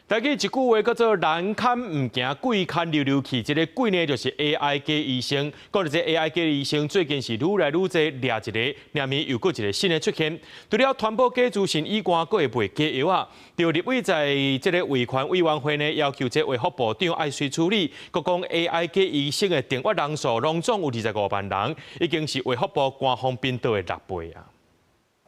台語一句話叫做人牽毋行，鬼牽溜溜去。這個鬼呢，就是 AI 假醫生。講著這 AI 假醫生最近是愈來愈濟，掠一个，明暝又閣一个新的出現。除了傳播假資訊以外，閣會賣假藥仔。著立委在這个衛權委員會呢，要求這衛福部長愛隨處理。閣講 AI 假醫生的訂閱人數，攏總有25萬人，已經是衛福部官方頻道的6倍啊。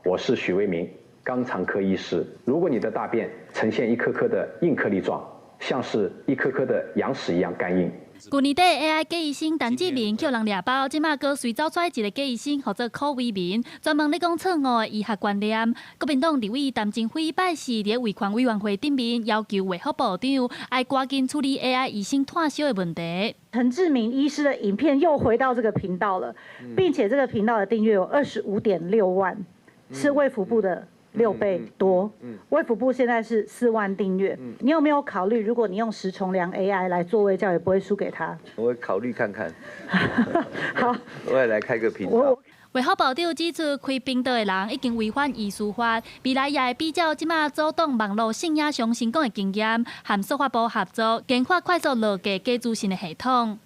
我是許維明，肛腸科醫師。如果你的大便呈現一顆顆的硬顆粒狀，像是一顆顆的羊屎一樣乾硬。舊年底 AI 假醫生陳志明予人掠包，這馬閣隨走出來一个假醫生，號做柯維民，專門咧講錯誤的醫學觀念。國民黨立委陳貞輝拜四佇衛權委員會頂面要求衛福部長愛趕緊處理 AI 醫生脫銷的問題。陳志明醫師的影片又回到這個頻道了，並且這個頻道的訂閱有25.6萬，是衛福部的6倍多。衛福部現在是4萬訂閱，你有沒有考慮，如果你用食蟲良 AI 來做衛教，也不會輸給他？我會考慮看看。好，我也來開個頻道。衛福部長指出，開頻道的人已經違反醫師法，未來也會比照這馬阻擋網路性影像成功的經驗，和司法部合作，研發快速落架假資訊的系統。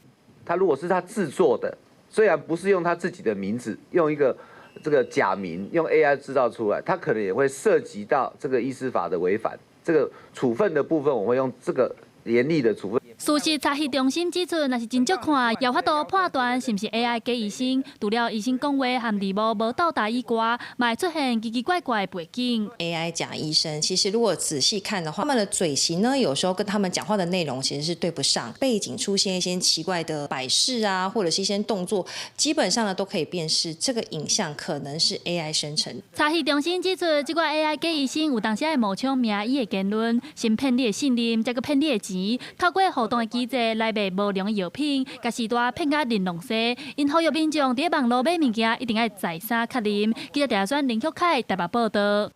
他如果是他製作的，雖然不是用他自己的名字，用一個這個假名，用 AI 製造出來，他可能也會涉及到這個醫師法的違反。這個處分的部分，我會用這個嚴厲的處分。事實查核中心指出，若是真足看，也有法度判斷是毋是 AI 假醫生。除了醫生講話和字幕無鬥搭以外，嘛會出現奇奇怪怪的背景。 AI 假醫生，其實如果仔細看的話，他們的嘴型呢，有時候跟他們講話的內容其實是對不上，背景出現一些奇怪的擺飾啊，或者是一些動作，基本上呢都可以辨識這個影像可能是 AI 生成。查核中心指出，這個 AI 假醫生有當時會冒充名醫的言論，先騙你的信任，再閣騙你的錢，透過互動的機制來賣無良的藥品，共序大騙甲玲瓏西。𪜶呼籲民眾佇網路買物件，一定愛再三確認。記者鄭選林旭凱台北報道。